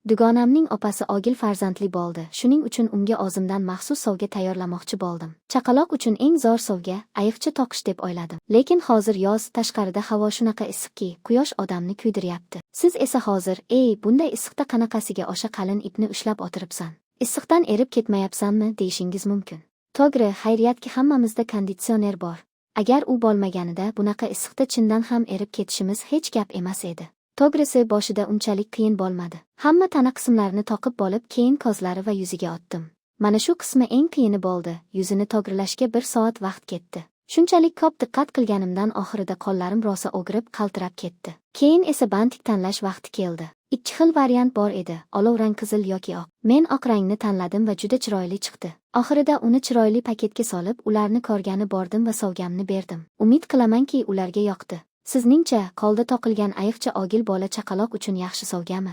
Dugonamning opasi ogil farzandli bo'ldi. Shuning uchun unga o'zimdan maxsus sovga tayyorlamoqchi bo'ldim. Chaqaloq uchun eng zo'r sovga ayiqcha toqish deb o'yladim. Lekin hozir yoz, tashqarida havo shunaqa issiqki, quyosh odamni kuydiryapti. Siz esa hozir, "Ey, bunday issiqda qanaqasiga o'sha qalin ipni ushlab o'tiribsan? Issiqdan erib ketmayapsanmi?" deyishingiz mumkin. To'g'ri, xayriyatki, hammamizda konditsioner bor. Agar u bo'lmaganida, bunaqa issiqda chindan ham erib ketishimiz hech gap emas edi. To'g'risi, boshida unchalik qiyin bo'lmadi. Hamma tana qismlarini toqib bo'lib, keyin ko'zlari va yuziga otdim. Mana shu qismi eng qiyini bo'ldi. Yuzini to'g'rilashga bir soat vaqt ketdi. Shunchalik ko'p diqqat qilganimdan oxirida qo'llarim rosa og'rib, qaltirab ketdi. Keyin esa bantik tanlash vaqti keldi. Ikki xil variant bor edi: olov rang, qizil yoki oq. Men oq rangni tanladim va juda chiroyli chiqdi. Oxirida uni chiroyli paketga solib, ularni ko'rgani bordim va sovgamni berdim. Umid qilamanki, ularga yoqdi. Sizningcha, qo'lda toqilgan ayiqcha ogil bola chaqaloq uchun yaxshi sovgami?